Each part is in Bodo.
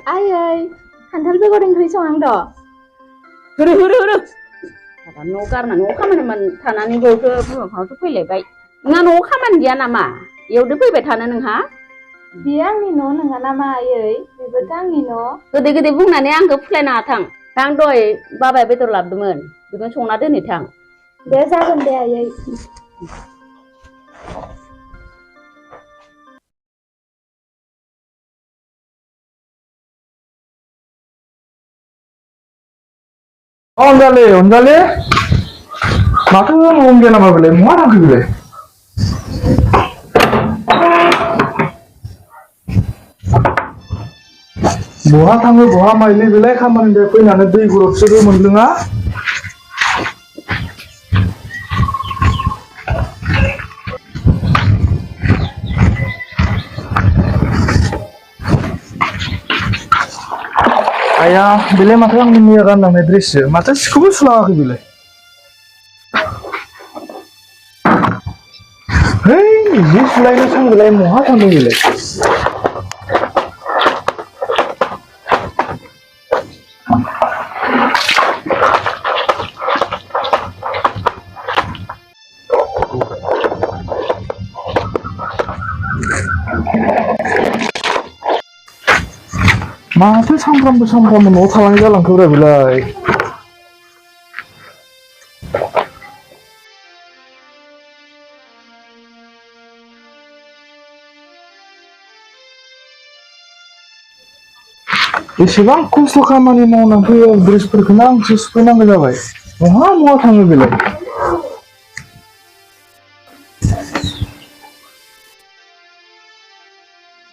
आयै खान्थाल बेगर ओंख्रि संहांद'। होरो न' गारना न'आव खामानि थानानै बेयावसो बिमा बिफानावसो फैलायबाय। नोंहा न'आव खामानि गैया नामा? एवदो फैबाय थानो नोंहा? बियो आंनि न' नङा नामा आयै? बेबोथ' आंनि न'। गोदै बुंनानै आंखौ फुस्लायनाङा थां। आं दहाय बाबाया बेदर लाबोदोंमोन। बेखौनो संना दोनै थां। दे जागोन दे आयै। अनजालि माथो न'आवनो गैया नामा बेलाय बहा थांखो बेलाय? बहा थाङो बहा माइलि बेलाय खामानिनिफ्राय फैनानै दै गरदसोबो मोनलोङा। आया बेलाय माथो आंनि मैया गानलांनाय ड्रेससो माथो सिखौबो सुलाङाखै बेलाय। है जि सुलायनो सांदोलाय बहा थांदों बेलाय? माथो सानफ्रामबो न'आव थालांनाय जालांखोब्रा बेलाय? एसेबां खस्थ' खामानि मावनानै फैयो ड्रेसफोरखौनो आंसो सुफैनांगौ जाबाय। बहा थाङो बेलाय?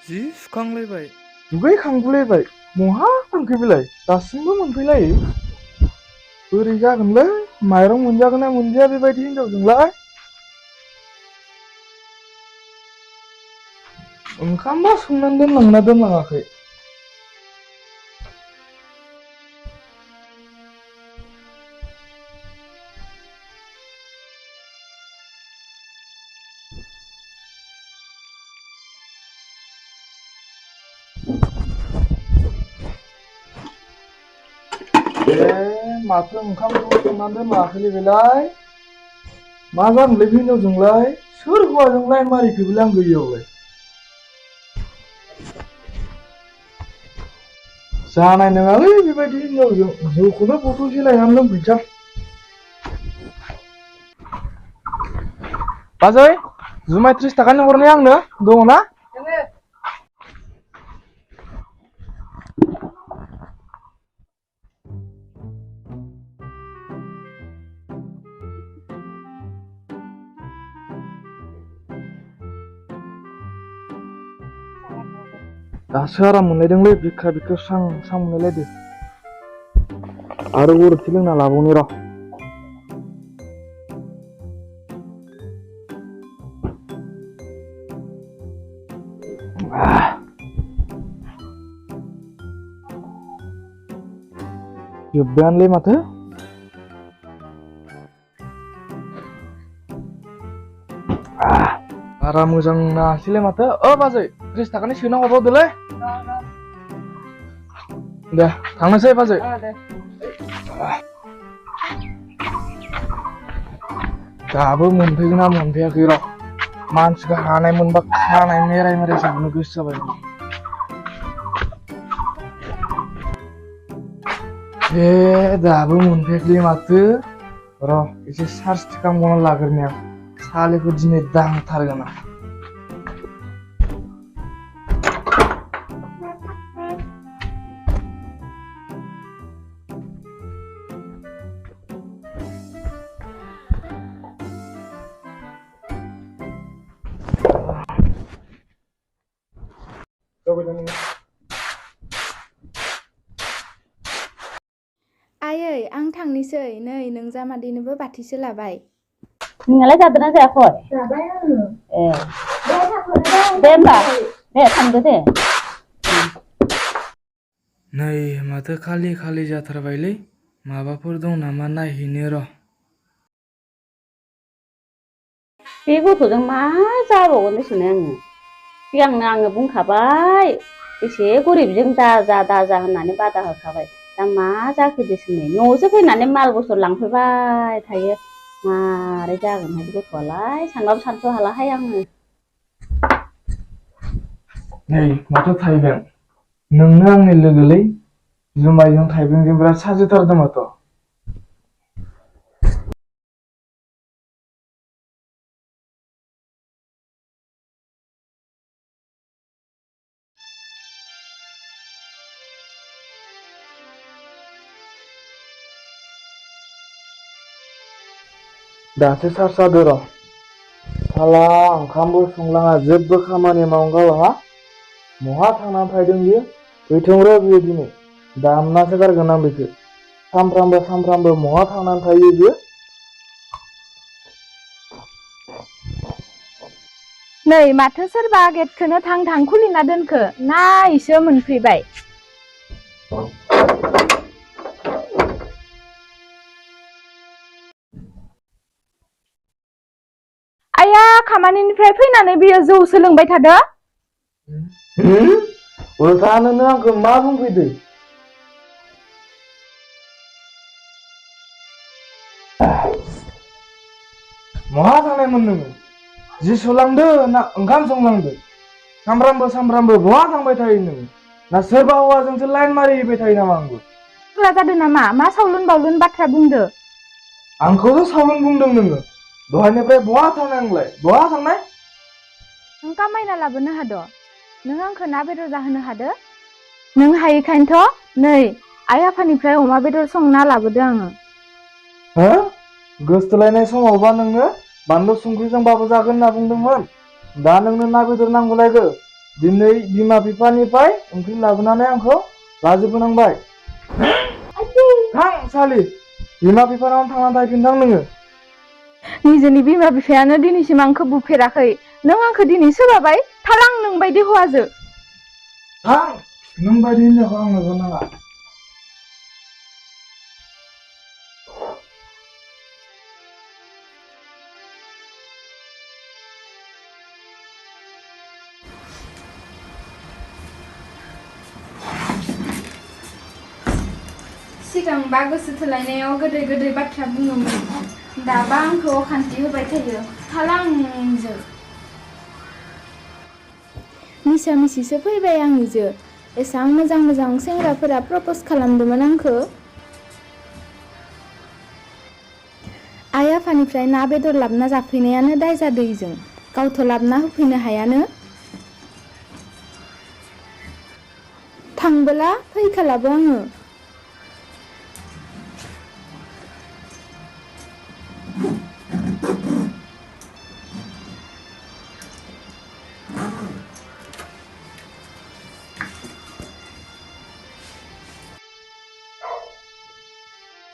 जि सुखांलायबाय दुगैखांगुलायबाय बहा थांखो बेलाय दासिमबो मोनफैलायै? बोरै जागोनलै माइरं मोनजागोन ना मोनजाया बेबायदि हिनजावजोंलाय? ओंखामबा संनानै दोनलांना दोनलाङाखै? माथो ओंखाम संनानै दोनलाङाखैलै बेलाय? मा जागोनलै बे हिनजावजोंलाय? सोर हौवाजों लाइन मारिखो बेलाय आं गैयियावलाय? जानाय नङालै बेबायदि हिनजावजों जौखौनो बथलसे लायनानै लोंफैनोसै आं। बाजै जुमाय 30 थाखानि हरनाया आंनो दङ ना? दासो आराम मोनलायदोंलै बिखा स्रां मोनलायलायदो। आरो गरदसे लोंना लाबावनि र'। जोब्बायानोलै माथो। बारा मोजां नाङासैलै माथो। बाजै 30 थाखानि सोना हरबावदोलै। दे थांनोसै बाजै। दाबो मोनफैगोन ना मोनफैयाखै र'। मानसिखौ हानाय मोनबा खानाय मेराय जानो गोसो जाबाय। दाबो मोनफैयाखैलै माथो। र' एसे चार्ज थिखांबावना लाग्रोनि आं। सालिखौ दिनै दांथारगोन आं। आयै आं थांनोसै नै नों जामादैनोबो बाथिसे लाबाय। नोंहालाय जादोंना जायाखै? जाबाय आङो। दे होमबा दे थांदो दे। नै माथो खालि जाथारबायलै माबाफोर दं नामा नायहैनो र'। बे गथ'जों मा जाबावगोन सानो आङो। सिगांनो आङो बुंखाबाय बेसे गरिबजों दाजा होननानै बादा होखाबाय दा मा जाखो देसुनै न'आवसो फैनानै माल बुस्थु लांफैबाय थायो मारै जागोनहाय बे गथ'आलाय सानबाबो सानस' हालाहाय आङो नै माथो थाइबें नोंनो आंनि लोगोलै जुमायजों थाइबेंजों बिराद साजिथारदों माथो दासो चार्ज जादों र' साला ओंखामबो संलाङा जेबो खामानि मावनो गालाङा महा थांनानै थायदों बियो गैथों र' बियो दिनै दामनासो गारगोन आं बेखौ सामफ्रामबो महा थांनानै थायो बियो नै माथो सोरबा गेटखौनो थां खुलिना दोनखो ना इसो मोनफैबाय आया खामानिनिफ्राय फैनानै बियो जौ सोलोंबाय थादो उल्था नों आंखौ मा बुंफैदो महा थांनायमोन नोङो जि सुलांदो ना ओंखाम संलांदो सामफ्रामबो बहा थांबाय थायो नोङो ना सोरबा हौवाजोंसो लाइन मारिबाय थायो नामा आंबो फाग्ला जादों नामा मा सावलुन बावलुन बाथ्रा बुंदो आंखौसो सावलुन बुंदों नोङो दहायनिफ्राय बहा थांनाय नोंलाय बहा थांनाय नों कामायना लाबोनो हादो नों आंखौ ना बेदर जाहोनो हादो नों हायैखायनोथ' नै आइ आफानिफ्राय अमा बेदर संना लाबोदो आङो हो गोसथोलायनाय समावबा नोंनो बानलु संख्रिजोंबाबो जागोन होनना बुंदोंमोन दा नोंनो ना बेदर नांगौलायगो दिनै बिमा बिफानिफ्राय ओंख्रि लाबोनानै आंखौ लाजोबहोनांबाय थां सालि बिमा बिफानाव थांनानै थाहैफिनथां नोङो निजेनि बिमा बिफायानो दिनैसिम आंखौ बुफेराखै नों आंखौ दिनै सोलाबाय थालां नोंबायदि हौवाजो थां नों बायदि हिनजावखौ आंनोबो नाङा सिगांबा गोसो थोलायनायाव गोदै बाथ्रा बुङोमोन दाबा आंखौ अखान्थि होबाय थायो थालां नोंजो मिसा मिसिसो फैबाय आंनिजो एसां मोजां सेंग्राफोरा प्रप'ज खालामदोंमोन आंखौ आइ आफानिफ्राय ना बेदर लाबना जाफैनायानो दाय जादो इजों गावथ' लाबना होफैनो हायानो थांबोला फैखालाबो आङो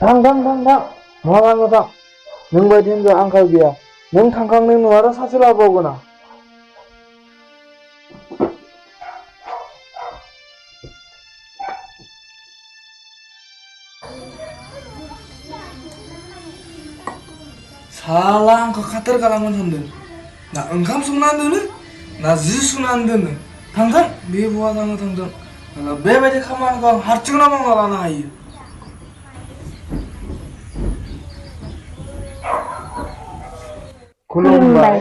थां महा थाङो थां नों बायदि हिनजाव आंखाल गैया नों थांखांनायनि उनाव आरो सासे लाबावगोन आं साला आंखौ खाथार खालामनो सानदों ना ओंखाम संनानै दोनो ना जि सुनानै दोनो थांथों बे बहा थाङो थांथों बेबायदि खामानिखौ आं हारसिंनो मावना लानो हायो खुलुमबाय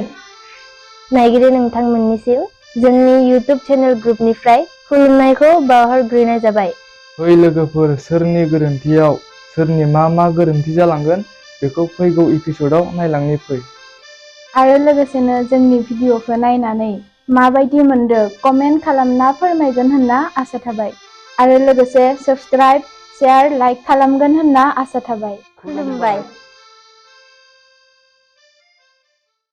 नायगिरि नोंथांमोननिसिम जोंनि इउटुब चेनेल ग्रुपनिफ्राय खुलुमनायखौ बावहरग्रोनाय जाबाय फै लोगोफोर सोरनि गोरोन्थियाव सोरनि मा गोरोन्थि जालांगोन बेखौ फैगौ एपिसोडाव नायलांनि फै आरो लोगोसेनो जोंनि भिडिअखौ नायनानै माबायदि मोनदो कमेन्ट खालामना फोरमायगोन होनना आसा थाबाय आरो लोगोसे साबस्क्राइब शेयार लाइक खालामगोन होनना आसा थाबाय खुलुमबाय